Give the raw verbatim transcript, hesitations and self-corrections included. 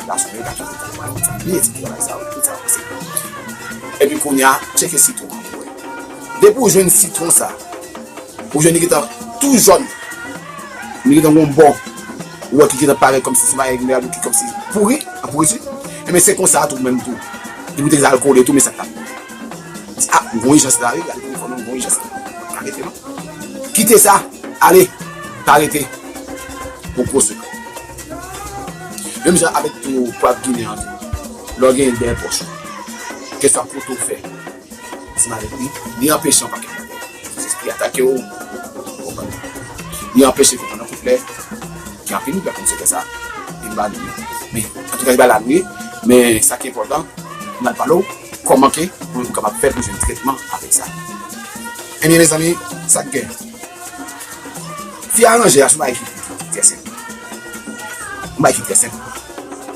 Gason yo, gason yo, yo bliye ti travay sa yo, tout sa yo pase. Epi kounye a, tcheke sitwon an pou wè. Depi w jwenn sitwon sa, ou jwenn li gentan tou jòn, li gentan gon bò, ou wè ki gentan parèt kòmsi se bagay ki kòmsi pouri, an pouriti. Ebyen se konsa tou menm tou. Li pou te al kole tou, men sa k ap di, a, m gon ijans la wi, gade telefòn nan, m gon ijans la. Pa rete non. Kite sa, ale, pa rete. Gon gwo sekrè. Menm jan avèk tou pwòp ginen an tou. Lè w genyen dèyè pòch ou, keswa kote w fè ansanm avèk li, li anpeche yon pakèt bagay. Lespri atake w, ou konprann. Li anpeche konprann yon kouplè, gen anpil moun ki ap konn sekrè sa, li ba nou. Men, antouka, li ba la nou ye, men sa ki enpòtan, m ap pale w kòman ke pou ou kapab fè pou jwenn tretman avèk sa. Ebyen, mezanmi, sa k gen? Fi a ranje a, se yon bagay ki trè senp. Yon bagay ki trè senp.